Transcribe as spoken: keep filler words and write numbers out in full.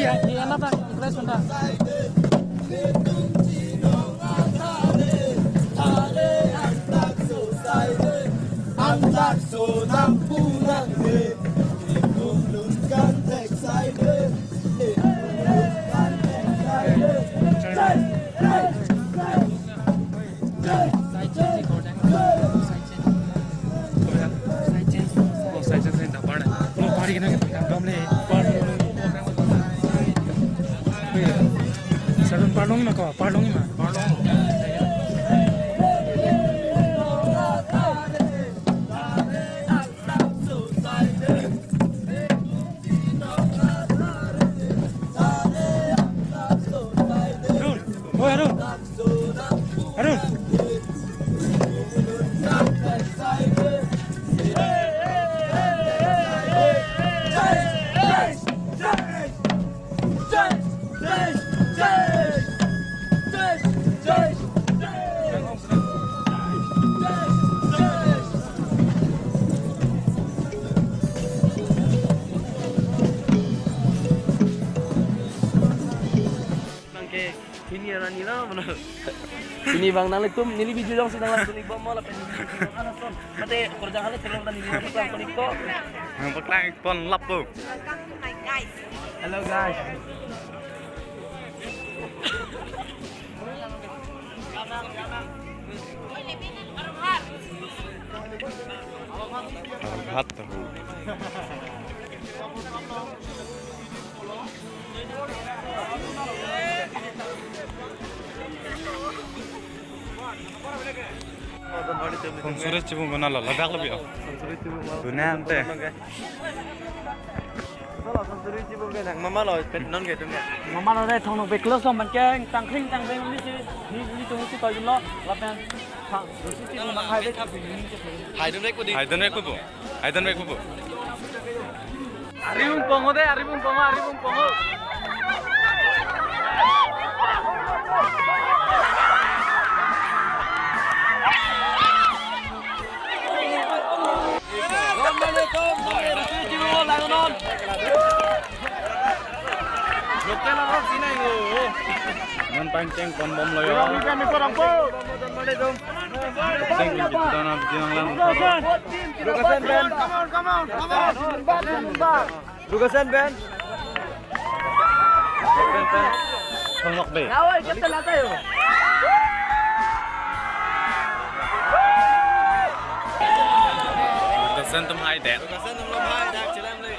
Ya, ya, nata, encourage nata. Salon parlong ma ko, parlong ma. Arun, oi Arun. Arun. Nangke hini arani lo mano. Hini bang nanglitum neli video jongsi nanglang tuni bom mo lapen neli video jong anason. Mate kerja kali telur dan hini nanglang tuni ko. Nangpaklang pon lapu. Welcome to my guys. Hello guys. Arhat tahu. Sonsuri chibung guna lo, ladak lo bio. Dunia ante. Sonsuri chibung ke nang mama lo, pet non ke tum ke. Mama lo de thong nok be close lo man ke tangkring tangkring ni si ni ni tung si toy lo lapen. Haidun vek pudi. Haidun vek pudi. Haidun vek pudi. Aribung pongo de, aribung pongo, aribung pongo. Local abang sini yo. Non pancing pon bom lo yo. Ceng kita na bilang lang. Lukasan Ben. Lukasan Ben. Thonglok be. Lukasan tum hai de. Lukasan tum lo hai dak chelam le.